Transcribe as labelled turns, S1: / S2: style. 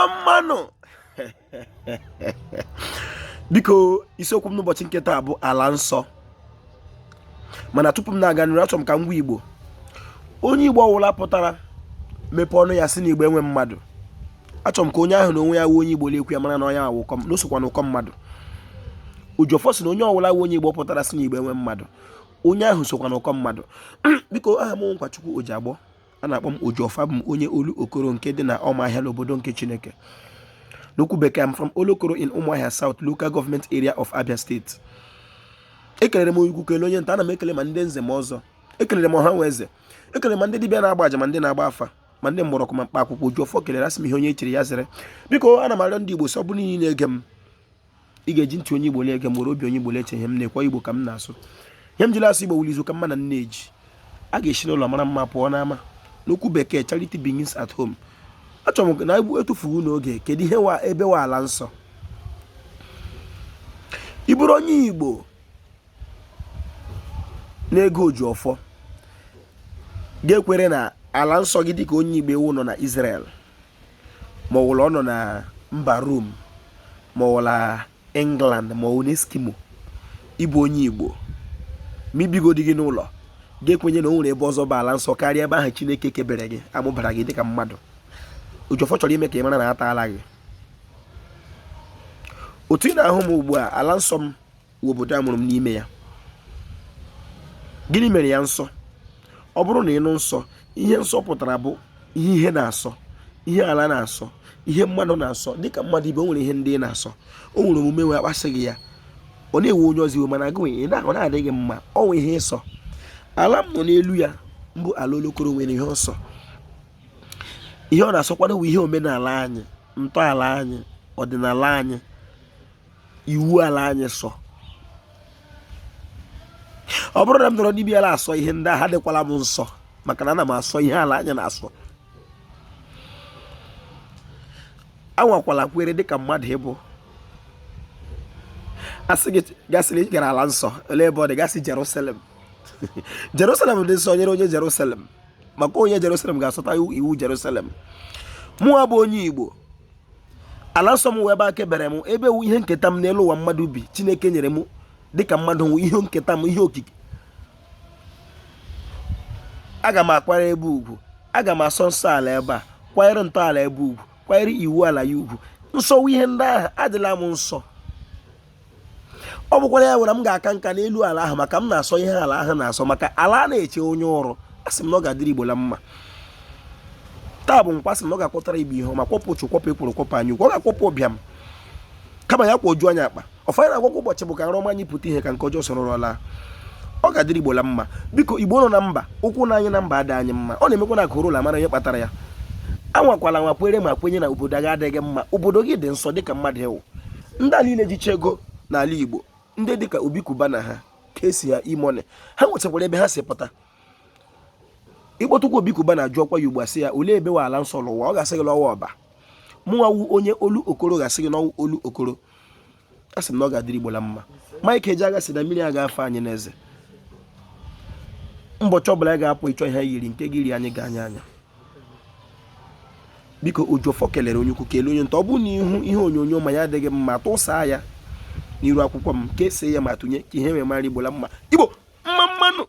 S1: Mma mma nụ. Biko, isiokwu m n'ụbọchị nke taa bụ ala nsọ. Mana tupu m na-aga n'iru, achọrọ m ka m gwa Igbo, onye Igbo ọwụla pụtara mepee ọnụ ya sị na Igbo enwe mmadụ, achọrọ m ka onye ahụ na onwe ya wụ onye Igbo na-ekwu ya mara na onye ahụ na o sokwa na ụkọ mmadụ. Ojiọfọ sị na onye ọwụla wụ onye Igbo pụtara sị na Igbo enwe mmadụ, onye ahụ sokwa na ụkọ mmadụ. Biko, aha m Nkwachukwu Ojiagbọ, a na-akpọ m Ojiọfọ. Abụ m onye Olokoro nke dị na Ụmụahịa n'obodo nke Chineke. N'okwu bekee, I'm from Olokoro in Umuahia South Local Government Area of Abia State. Ekelere m onye ukwu, kelee onye nta. Ana m ekele ma ndị nze ma ọzọ, ekelere m ọha nwe eze, ekelere ma ndị dibịa na-agba aja, ma ndị na-agba afa, ma ndị mgbọrọgwụ, ma mkpa akwụkwọ. Ojiọfọ kelere, asị m ihe onye chiri ya zere. Biko, ana m arịọ ndị Igbo sị, ọ bụrụ niile na-ege m, ị ga-eji ntị onye Igbo na-ege m, were obi onye Igbo na-eche ihe m na-ekwu. Igbo ka m na-asụ. Ihe m jiri asụ Igbo wuli izu ka mma na nne eji a ga-esi n'ụlọ mara mma pụọ n'ama. N'okwu bekee, charity begins at home. Achọrọ m na etufughị n'oge, kedu ihe wa ebe wa ala nsọ? Ị bụrụ onye Igbo na-ege Ojiọfọ, ga-ekwere na ala nsọ gị dịka onye Igbo ewu nọ na Israel, ma ọ wụla ọ nọ na mba Rome, ma ọ wụla England, ma ọ wụ n'Eskimo. Ịbụ onye Igbo, ma ibigodi gị n'ụlọ, ga-ekwenye na o nwere ebe ọzọ bụ ala nsọ karịa ebe ahụ Chineke kebere gị, amụbara gị dịka mmadụ. Ojiọfọ chọrọ ime ka ị mara na ataala gị. Otu ị na-ahụ m ugbu a, ala nsọ m wụ obodo a mụrụ m n'ime ya. Gịnị mere ya nsọ? Ọ bụrụ na ịnụ nsọ, ihe nsọ pụtara bụ ihe ihe na-asọ, ihe ala na-asọ, ihe mmadụ na-asọ. Dịka mmadụ ibe, o nwere ihe ndị ị na-asọ, o nwere omume wee akpasị gị ya, ọ na-ewe onye ọzọ iwe, mana gị ọ na-adị gị mma. Ọ nwe ihe ịsọ. Ala m nọ n'elu ya mbụ, ala Olokoro, nwere ihe ọsọ. Ihe ọ na-asọkwado bụ ihe omenala anyị, ntọala anyị, ọdịnala anyị, iwu ala anyị sọ. Ọ bụrụ na m nọrọ n'ime ala asọ ihe ndị ahụ, adịkwala m nsọ, maka na ana m asọ ihe ala anyị na-asọ. Anwakwala kwere dịka mmadụ ịbụ asị gị gasịrị ị gara ala nsọ, olee ebe ọ dị? Gasị Jerusalem. Jerusalem dị nsọ nyere onye Jerusalem, maka onye Jerusalem ga-asọta iwu Jerusalem. Mụnwa bụ onye Igbo, ala nsọ m wụ ebe a kebere m, ebe wu ihe nketa m n'elu ụwa mmadụ bi. Chineke nyere m dịka mmadụ nwe ihe nketa m, ihe okike. Aga m akwara ebe ugwu, aga m asọ nsọ ala ebe a, kwanyere ntọala ebe ugwu, kwanyere iwu ala ya ugwu. Nsọwa ihe ndị ahụ adịla m nsọ. Ọ bụkwara ya nwere m ga-aka nka n'elu ala ahụ, maka m na-asọ ihe ala ahụ na-asọ, maka ala a na-eche onye ụrụ. Asị m na ọ ga-adịrị Igbo la mma. Taa bụ nkwọ. Asị m na ọ ga-akwọtara Igbo ihe ọma, kwọpụ ụchụ, kwọpụ ekworo, kwọpụ anya ukwu. Ọ ga-akwọpụ ụbịam, kama ya kwọjuo anyị akpa. Ọfọ anyị na-agwakwa ụbọchị bụ ka nrọ ọma anyị pụta ihe, ka nke ọjọọ soro rọla. Ọ ga-adịrị Igbo la mma. Biko, Igbo nọ na mba, ụkwụ na anyị na mba adị anyị mma. Ọ na-emekwa na akụrụ ụlọ amara onye kpatara ya. Anwakwala nwa kwere ma kwenye na obodo gị adịghị mma. Obodo gị dị nsọ dịka mmadụ ịwụ. Ndị a niile jicha ego n'ala Igbo, ndị dịka Obi Cubana, ha ka esi ha E-Money, ha nwetakwara ebe ha si pụta. Ịkpọtụkwa Obi Cubana, jụọkwa ya ugbu a, sị ya olee ebe wa ala nsọ n'ụwa, ọ ga-asị gị n'ọwa ọba. Mụnwa wu onye Olokoro ga-asị gị n'ọwụ Olokoro. A sị m na ọ ga-adịrị Igbo la mma. Mike Ejeagha sị na mmiri a ga-afọ anyị n'eze. Mbọchị ọbụla anyị ga-apụ ịchọ ihe yiri nke gị ri anyị ga-anya anya. Biko, Ojiọfọ kelere onye ukwu, kelee onye nta. Ọ bụrụ na ihu ihe onyonyo ma ya adịghị mma, tụsaa ya n'iru akwụkwọ m, kesie ya ma tụnye ka ihe wee mara Igbo la mma. Igbo, mma mma nụ.